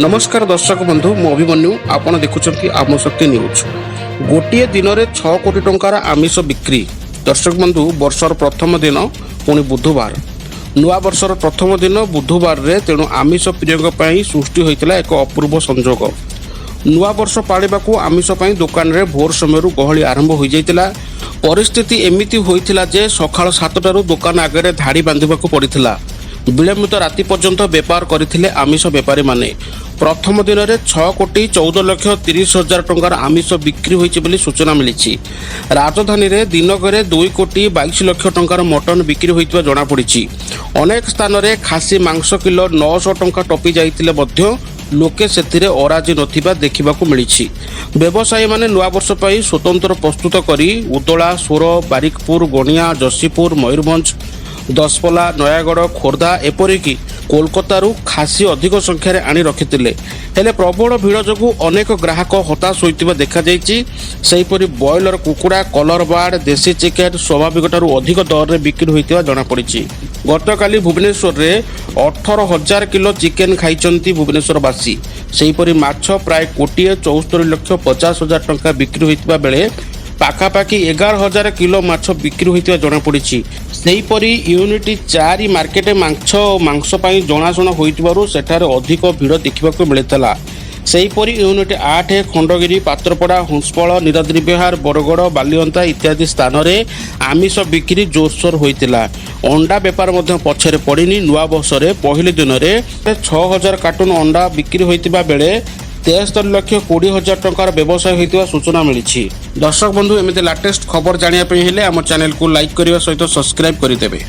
ନମସ୍କାର ଦର୍ଶକ ବନ୍ଧୁ, ମୁଁ ଅଭିମନ୍ୟୁ। ଆପଣ ଦେଖୁଛନ୍ତି ଆମ ଶକ୍ତି ନ୍ୟୁଜ୍। ଗୋଟିଏ ଦିନରେ 6 କୋଟି ଟଙ୍କାର ଆମିଷ ବିକ୍ରି। ଦର୍ଶକ ବନ୍ଧୁ, ବର୍ଷର ପ୍ରଥମ ଦିନ, ପୁଣି ବୁଧବାର। ନୂଆ ବର୍ଷର ପ୍ରଥମ ଦିନ ବୁଧବାରରେ, ତେଣୁ ଆମିଷ ପ୍ରିୟଙ୍କ ପାଇଁ ସୃଷ୍ଟି ହୋଇଥିଲା ଏକ ଅପୂର୍ବ ସଂଯୋଗ। ନୂଆ ବର୍ଷ ପାଳିବାକୁ ଆମିଷ ପାଇଁ ଦୋକାନରେ ଭୋର ସମୟରୁ ଗହଳି ଆରମ୍ଭ ହୋଇଯାଇଥିଲା। ପରିସ୍ଥିତି ଏମିତି ହୋଇଥିଲା ଯେ ସକାଳ 7ଟାରୁ ଦୋକାନ ଆଗରେ ଧାଡ଼ି ବାନ୍ଧିବାକୁ ପଡ଼ିଥିଲା। ବିଳମ୍ବିତ ରାତି ପର୍ଯ୍ୟନ୍ତ ବେପାର କରିଥିଲେ ଆମିଷ ବେପାରୀମାନେ। ପ୍ରଥମ ଦିନରେ 6 କୋଟି 14 ଲକ୍ଷ 30 ହଜାର ଟଙ୍କାର ଆମିଷ ବିକ୍ରି ହୋଇଛି ବୋଲି ସୂଚନା ମିଳିଛି। ରାଜଧାନୀରେ ଦିନକରେ 2 କୋଟି 22 ଲକ୍ଷ ଟଙ୍କାର ମଟନ ବିକ୍ରି ହୋଇଥିବା ଜଣାପଡ଼ିଛି। ଅନେକ ସ୍ଥାନରେ ଖାସି ମାଂସ କିଲୋ 900 ଟଙ୍କା ଟପି ଯାଇଥିଲେ ମଧ୍ୟ ଲୋକେ ସେଥିରେ ଅରାଜି ନଥିବା ଦେଖିବାକୁ ମିଳିଛି। ବ୍ୟବସାୟୀମାନେ ନୂଆବର୍ଷ ପାଇଁ ସ୍ୱତନ୍ତ୍ର ପ୍ରସ୍ତୁତ କରି ଉଦଳା, ସୋର, ବାରିକପୁର, ଗଣିଆ, ଯଶୀପୁର, ମୟୂରଭଞ୍ଜ, ଦଶପଲା, ନୟାଗଡ଼, ଖୋର୍ଦ୍ଧା, ଏପରିକି କୋଲକାତାରୁ ଖାସି ଅଧିକ ସଂଖ୍ୟାରେ ଆଣି ରଖିଥିଲେ। ହେଲେ ପ୍ରବଳ ଭିଡ଼ ଯୋଗୁଁ ଅନେକ ଗ୍ରାହକ ହତାଶ ହୋଇଥିବା ଦେଖାଯାଇଛି। ସେହିପରି ବ୍ରଏଲର କୁକୁଡ଼ା, କଲର ବାର୍ଡ, ଦେଶୀ ଚିକେନ୍ ସ୍ୱାଭାବିକଠାରୁ ଅଧିକ ଦରରେ ବିକ୍ରି ହୋଇଥିବା ଜଣାପଡ଼ିଛି। ଗତକାଲି ଭୁବନେଶ୍ୱରରେ 18,000 କିଲୋ ଚିକେନ୍ ଖାଇଛନ୍ତି ଭୁବନେଶ୍ୱରବାସୀ। ସେହିପରି ମାଛ ପ୍ରାୟ କୋଟିଏ 74 ଲକ୍ଷ 50 ହଜାର ଟଙ୍କା ବିକ୍ରି ହୋଇଥିବା ବେଳେ ପାଖାପାଖି 11,000 କିଲୋ ମାଛ ବିକ୍ରି ହୋଇଥିବା ଜଣାପଡ଼ିଛି। ସେହିପରି ୟୁନିଟ୍ 4 ମାର୍କେଟ ମାଛ ଓ ମାଂସ ପାଇଁ ଜଣାଶୁଣା ହୋଇଥିବାରୁ ସେଠାରେ ଅଧିକ ଭିଡ଼ ଦେଖିବାକୁ ମିଳିଥିଲା। ସେହିପରି ୟୁନିଟ୍ 8, ଖଣ୍ଡଗିରି, ପାତ୍ରପଡ଼ା, ହଂସପାଳ, ନୀଳାଦ୍ରି ବିହାର, ବରଗଡ଼, ବାଲିଅନ୍ତା ଇତ୍ୟାଦି ସ୍ଥାନରେ ଆମିଷ ବିକ୍ରି ଜୋରସୋର ହୋଇଥିଲା। ଅଣ୍ଡା ବେପାର ମଧ୍ୟ ପଛରେ ପଡ଼ିନି। ନୂଆବର୍ଷରେ ପହିଲି ଦିନରେ 6000 କାର୍ଟୁନ ଅଣ୍ଡା ବିକ୍ରି ହୋଇଥିବା ବେଳେ 73 ଲକ୍ଷ 20 ହଜାର ଟଙ୍କାର ବ୍ୟବସାୟ ହୋଇଥିବା ସୂଚନା ମିଳିଛି। ଦର୍ଶକ ବନ୍ଧୁ, ଏମିତି ଲାଟେଷ୍ଟ ଖବର ଜାଣିବା ପାଇଁ ହେଲେ ଆମ ଚ୍ୟାନେଲକୁ ଲାଇକ୍ କରିବା ସହିତ ସବସ୍କ୍ରାଇବ୍ କରିଦେବେ।